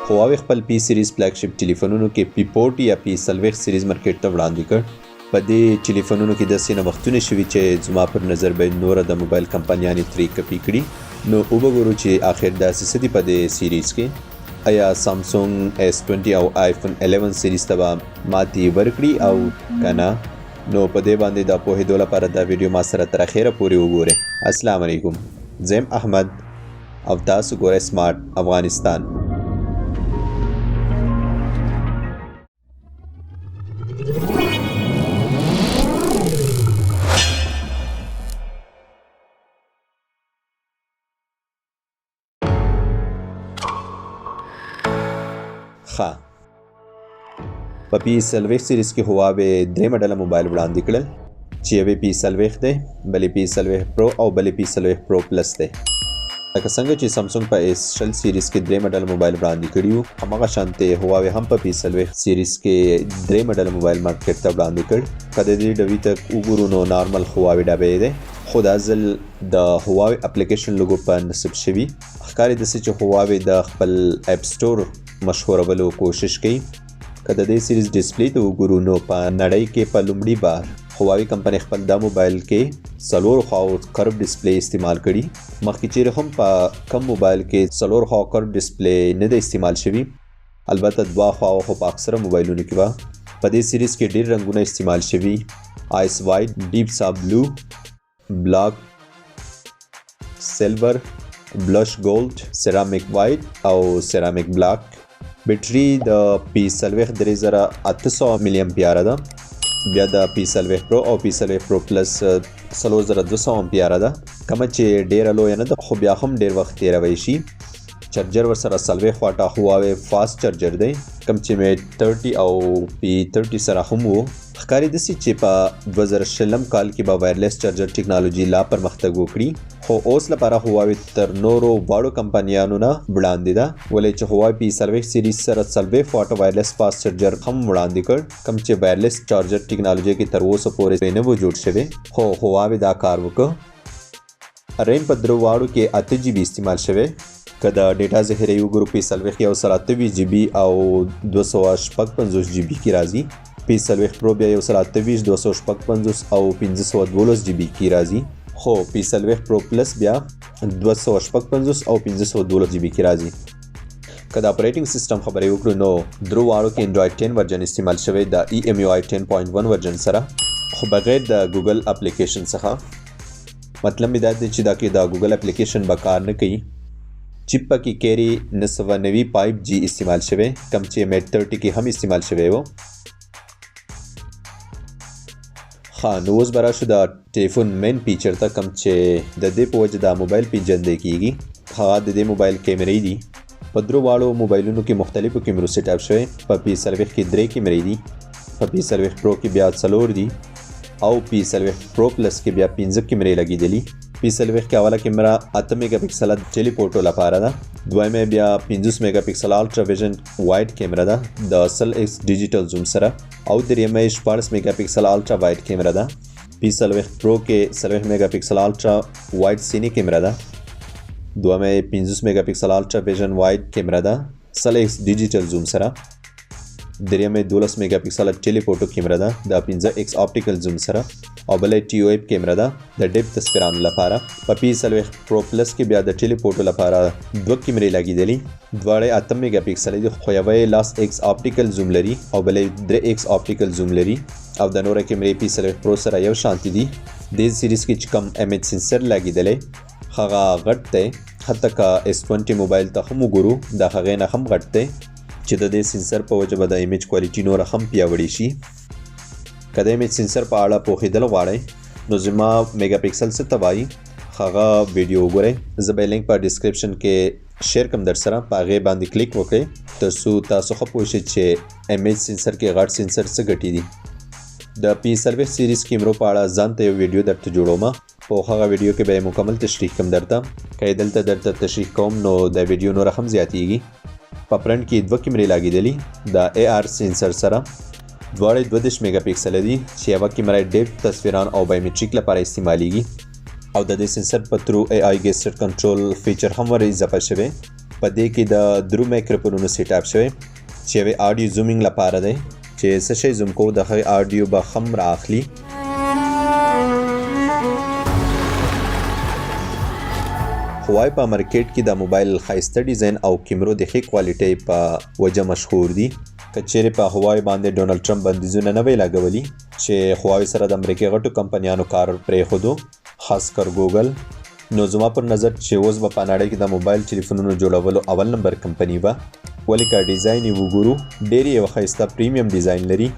هواوی خپل پی سیریز فلیګشپ ټلیفونونو کې پی 40 یا پی 40 سیریز مارکیټ ته وړاندې کړ. په دې ټلیفونونو کې داسې نوښتونه شوي چې زما پر نظر به نوره د موبایل کمپنیانې ترې کپي کړي. نو وبه ګورو چې اخر داسې څه دي په دې سیریز کې. ایا سامسونګ ایس 20 او آیفون 11 سیریز ته به ماتې ورکړي او که نه؟ نو په دې باندې د پوهېدو لپاره دا ویډیو ما سره تر اخره پورې وګورئ. السلام علیکم، زه یم احمد او تاسو ګورئ سمارټ افغانستان. ښه، په پی 40 سیریز کې هواوی درې مډله موبایل وړاندې کړل چې یوې پی 40 دی، بلې پی 40 پرو او بلې پی 40 پرو پلس دی. لکه څنګه چې سامسونګ په ایس 20 سیریز کې درې مډل موبایل وړاندې کړي وو، هماغه شانتې هواوی هم په پی 40 سیریز کې درې مډل موبایل مارکیټ ته وړاندې کړ. که د دې ډبي ته وګورو نو نارمل هواوی ډبی دی، خو دا ځل د هواوی اپلیکیشن لوګو په نصب شوي. ښکاري داسې چې هواوی د خپل اپ سټور مشهورولو کوشش کوي. که د دې سیریز ډیسپلی ته وګورو نو په نړۍ کې په لومړي بار هواوی کمپنۍ خپل دا موبایل کې څلور خواو کرب ډیسپلی استعمال کړي. مخکې چیرې هم په کم موبایل کې څلور خواو کرب ډیسپلی نه ده استعمال شوي، البته دوه خواو خو په اکثره موبایلونو کې وه. په دې سیریز کې ډیر رنګونه استعمال شوي: آیس وایټ، ډیپ سا بلو، بلاک، سیلور، بلش ګولډ، سیرامیک وایټ او سیرامیک بلاک. بیټری د پی 40 3800 ملي امپیره ده، بیا د پی 40 پرو او پی 40 پرو پلس 4200 امپیره ده، کومه چې ډیره لویه نه ده خو بیا هم ډیر وخت تیروي شي. چارجر ورسره 40 واټه هواوی فاست چارجر دی، کوم چې میټ 30 او پی 30 سره هم وو. ښکاري داسې چې په 2020 کال کې به وایرلیس چارجر ټکنالوژي لا پرمختګ وکړي، خو اوس لپاره هواوی تر نورو واړو کمپنیانو نه وړاندې ده، ولې چې هواوی پی 40 سیریز سره 40 واټه وایرلیس فاست چارجر هم وړاندې کړ، کوم چې وایرلیس چارجر ټکنالوژي کې تر اوسه پورې نه و جوړ شوی، خو هواوی دا کار وکړ. ریم په درو واړو کې 8 جی بي استعمال شوی. که د ډیټا ذخیره یې وګورو، پی 40 128 جی بي او 256 جی بي کې راځي. پی 40 پرو بیا 128، 256 او 512 جی بي کې راځي، خو پی 40 پرو پلس بیا 256 او 512 جی بي کې راځي. که د اپریټینګ سیستم خبرې وکړو نو درو واړو کې انډراید 10 ورژن استعمال شوی د ای ایم یو آی 10.1 ورژن سره، خو بغیر د ګوګل اپلیکیشن څخه. مطلب مې دا دی چې دا کې د ګوګل اپلیکیشن به کار نه کوي. چپ پکې کیری 990 5 جی استعمال شوی، کوم چې میټ 30 کې هم استعمال شوی و. ښه، نو اوس به راشو د ټلیفون مین فیچر ته، کوم چې د دې په وجه دا موبایل پیژندل کیږي، هغه د دې موبایل کیمرې دي. په درو واړو موبایلونو کې مختلفو کیمرو سیټ اپ شوی. په پی 40 کې درې کیمرې دي، په پی 40 پرو کې بیا څلور دي او پی 40 پرو پلس کې بیا 5 کیمرې لګېدلي. پی 40 کې اوله کیمره 8 میګا پکسله ټیلیفوټو لپاره ده، دویمه بیا 50 میګا پکسل الټرا ویژن وایډ کیمره ده د 100 ایکس ډیجیټل زوم سره، او دریمه یې 16 میګا پکسل الټرا وایډ کیمره ده. پی 40 پرو کې 40 میګا پکسل الټرا وایډ سینې کیمره ده، دویمه یې 50 میګا پکسل الټرا ویژن وایډ کیمره ده 100 ایکس ډیجیټل زوم سره، دریمه یې 12 میګا پکسل ټیلیفوټو کیمره ده د 5 ایکس آپټیکل زوم سره، او بله ټي او ایف کیمره ده د ډیپ تصویرانو لپاره. په پی 40 پرو پلس کې بیا د ټیلیفوټو لپاره دوه کیمرې لګېدلي، دواړه یې 8 میګا پکسل دي، خو یوه یې لاس ایکس آپټیکل زوم لري او بله یې 3 ایکس آپټیکل زوم لري، او د نوره کیمرې پی 40 پرو سره یو شانتي دي. دې سیریز کې چې کوم امیج سنسر لګېدلی هغه غټ دی، حتی که اس 20 موبایل ته هم وګورو د هغې نه هم غټ دی، چې د دې سنسر په وجه به د ایمیج کوالټي نوره هم پیاوړې شي. که د ایمیج سنسر په اړه پوهېدل غواړئ نو زما میګا پکسل څه ته وایي هغه ویډیو وګورئ، زه به یې لینک په ډسکرپشن کې شیر کړم در سره، په هغې باندې کلیک وکړئ تر څو تاسو ښه پوه شئ چې ایمیج سنسر کې غټ سنسر څه ګټې دي. د پی 40 سیریز کیمرو په اړه ځان ته یو ویډیو درته جوړوم، په هغه ویډیو کې به یې مکمل تشریح کوم درته. که یې دلته درته تشریح کوم نو د ویډیو نوره هم زیاتیږي. په فرنټ کې دوه کیمرې لګېدلي د ای آر سنسر سره، دواړه 32 میګا پکسل دي، چې یوه کیمره ډیپ تصویران او بایومټریک لپاره استعمالیږي او د دې سنسر په ترو ای آی ګیسټر کنټرول فیچر هم ور اضافه شوی. په دې کې د درو مایکروفونونو سیټ اپ شوی چې یوې آډیو زومینګ لپاره دی، چې څه شی زوم کوو د هغې آډیو به هم را اخلي. هواوی په مارکیټ کې د موبایل ښایسته ډیزاین او کیمرو د ښې کوالټۍ په وجه مشهور دي. که چیرې په هواوی باندې ډونالډ ټرمپ بندیزونه نه وی لګولي چې هواوی سره د امریکې غټو کمپنیانو کار پرېښودو، خاص کر ګوګل، نو زما پر نظر چې اوس به په نړۍ کې د موبایل ټلیفونونو جوړولو اول نمبر کمپنی وه. ولې که ډیزاین یې وګورو ډېر یو ښایسته پریمیم ډیزاین لري،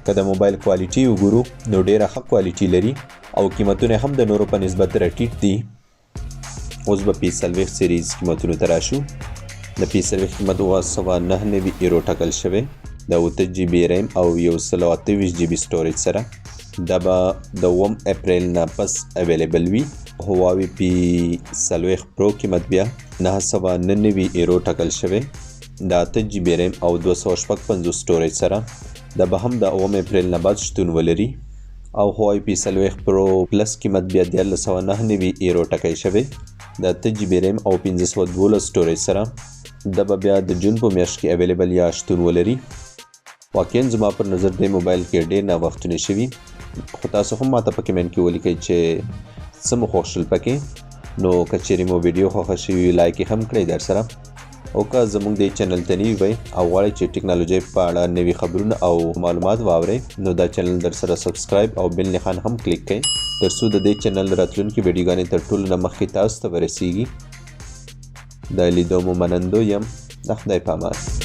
که د موبایل کوالټي وګورو نو ډېره ښه کوالټي لري او قیمتونه هم د نورو په نسبت راټیټ دي. اوس به پی 40 سیریز قیمتونو ته راشو. د پی 40 قیمت 799 ایرو ټاکل شوی، د 8 جی بي ریم او 128 جی بي سټوریج سره. دا به د 7 اپریل نه پس اویلیبل وي. هواوی پی 40 پرو قیمت بیا 999 ایرو ټاکل شوی، د 8 جی بي ریم او 256 سټوریج سره. دا به هم د 7 اپریل نه بعد شتون ولري. او هواوی پی 40 پرو پلس قیمت بیا 1399 ایرو ټاکل شوی، د 8 جی بي ریم او 512 سټوریج سره. دا به بیا د جون په میاشت کې اویلیبل یا شتون ولري. واقعا زما پر نظر دې موبایل کې ډېر ناوختونه شوي، خو تاسو هم ماته په کمنټ کې ولیکئ چې څه مو خوښ شول پکې. نو که چیرې مو ویډیو خوښه شوي وي لایک یې هم کړئ در سره، او که زموږ دې چینل ته نوي وئ او غواړئ چې ټکنالوژۍ په اړه نوي خبرونه او معلومات واورئ نو دا چینل در سره سبسکرایب او بل نښان هم کلیک کړئ، تر څو د دې چینل راتلونکې ویډیوګانې تر ټولو نه مخکې تاسو ته ورسیږي. د لیدو مو منندوی یم. د خدای په امان.